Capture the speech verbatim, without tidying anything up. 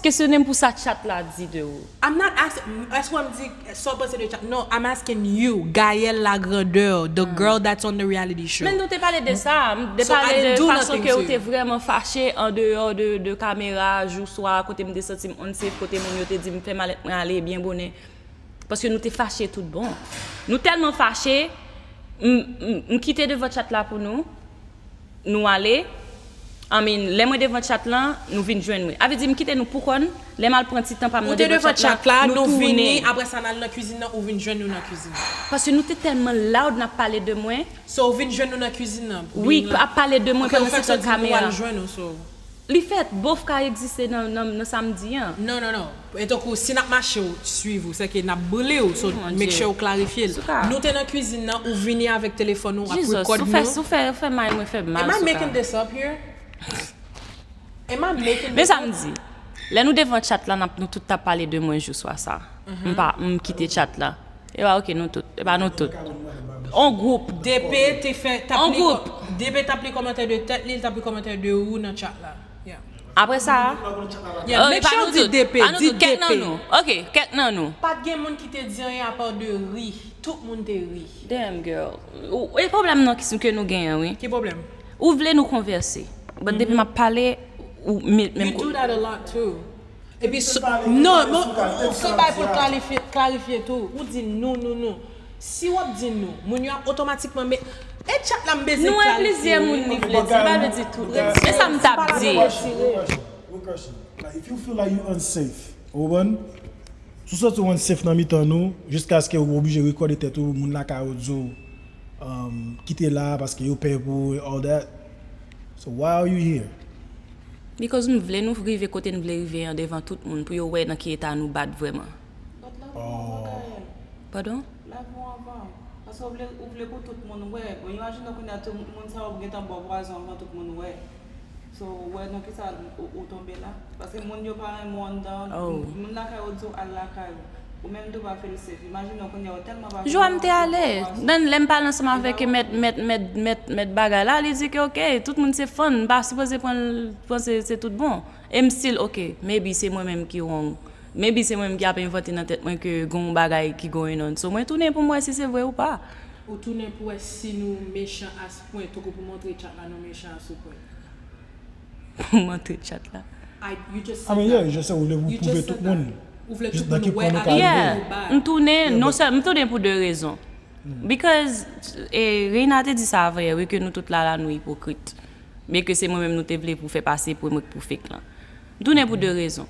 Kesyone m pou sa chat la di de ou. I'm not asking, èske w ap di sa w panse de chat? No, I'm asking you, Gaëlle Lagrandeur, the girl that's on the reality show. Men nou te pale de sa, m te So, I pale de didn't do fason nothing ke to ou te you. Vrèman fache an deyò de, de kamera, jou swa, kote m te santi m unsafe, kote moun yo te di m fè malèt mwen ale byen bonè. Paske nou te fache tout bon. Nou tèlman fache, m, m, m kite devan chat la pou nou, nou ale. I mean, lè mwen devan chat lan, nou vin jwenn mwen. A vle di, m kite nou pou kò n, lè m al pran ti tan pa m Ou nan te devan devan chat la, chat la, nou nou vini, tounen. Apre sa n al nan kwizin nan, ou vin jwenn nou nan kwizin nan. Paske nou te tèlman loud n ap pale de mwen. So, ou vin jwenn nou nan kwizin nan. Wi, Being like, ap pale de mwen ok, ou pandan fè se tan santi nou kamera. Al jwenn ou, so. Li fèt, bof ka egziste nan, nan, nan sa m di an. Non, non, non. E tankou, si n ap mache, w swiv ou, se ke n ap boule w, so Mon make Dieu. sure ou klarifye l. Souka. Nou te nan kwizin nan, ou vini avèk telefòn ou, ap Jesus, record ou fè, nou. ou fè, ou fè may mwen fè mal. Am I Souka. Making this up here? Am I making Men this sa up? M di. Lè nou devan chat la, n ap, nou tout t ap pale de mwen jou swa sa. M pa, m kite chat la. E pa ok, nou tout. E pa nou tout. On gwoup. D P te fè, t ap On li gwoup. D P t ap li kòmantè de tèt li, l t ap li kòmantè de ou nan chat la. Yeah. Apre sa, Yeah, oh, make e pa sure nou di tout. D P, Pa nou di tout. Kèk nan D P. Nou. Ok, kèk nan nou. Pa t gen moun ki te di anyen apa de ri. Tout moun te ri. Damn, girl. Ou- E pwoblèm nan ki, ke nou genyen, wi. Ki pwoblèm? Ou vle nou konvèse. But depi m ap pale, ou met You menm do that a lot too. Epi so, pale, non, pale non, sou ka, ou tèt fè bay pou sa. Klarifye, klarifye tou. Ou di nou, nou, nou. Si w ap di nou, moun yo ap otomatikman, men, e chat la m bezwen Nou wè klarifye, plizyè wi. moun li Ok, vle di. M pa vle di tout. Men sa m t ap di. Real question, real question. Like, if you feel like you unsafe, ou konprann? Si w santi w unsafe nan mitan nou, jiskaske ou oblije rekòde tèt ou, moun lakay ou di w, um, kite la paske yo pè pou ou and all that. So why are you here? Because m vle nou rive kote n vle rive an devan tout moun pou yo wè nan ki eta nou bad vrèman. Oh. Padon? Lavi w anvan. Paske ou vle, ou vle pou tout moun wè. Bon, imajine w kounye a tout moun sa yo gentan ba w pwazon anvan tout moun wè. So, ou wè nan kisa ou, ou tonbe la. Paske moun yo pa renmen w anndan, Oh. Moun lakay ou di w al lakay ou. Ou menm tou pa feel safe. Imajine w kounye a ou tèlman pa feel Jou a m te safe, ale. ou pa- Nan lè m pale ansanm avèk mèt, mèt, mèt, mèt, mèt bagay la, li di ke ok, tout moun se fan, m pa sipoze pran l, pran se, se tout bon. E m still ok. Maybe se mwen menm ki wrong. Maybe se mwen menm ki ap envante nan tèt mwen ke gon bagay ki going on. So mwen tounen pou m wè si se vre ou pa. Ou tounen pou wè si nou mechan as pwen, tankou pou montre chat la nou mechan as pwen. Pou montre chat la. I, you just I mean, said yeah, that. you just say ou vle pou You pwouve just tout said that. Moun. Ou vle Just tout nan moun ki wè pwen nou ak ka yo rive. Yeah, bad. m tounen, Yeah, non but- sèl, m tounen pou de rezon. Because, e, Reina te di sa avan yè, wi, ke nou tout la, la, nou ipokrit. Men ke se mwen menm nou te vle pou fè pase pou mwen pou fake lan. M tounen pou de rezon.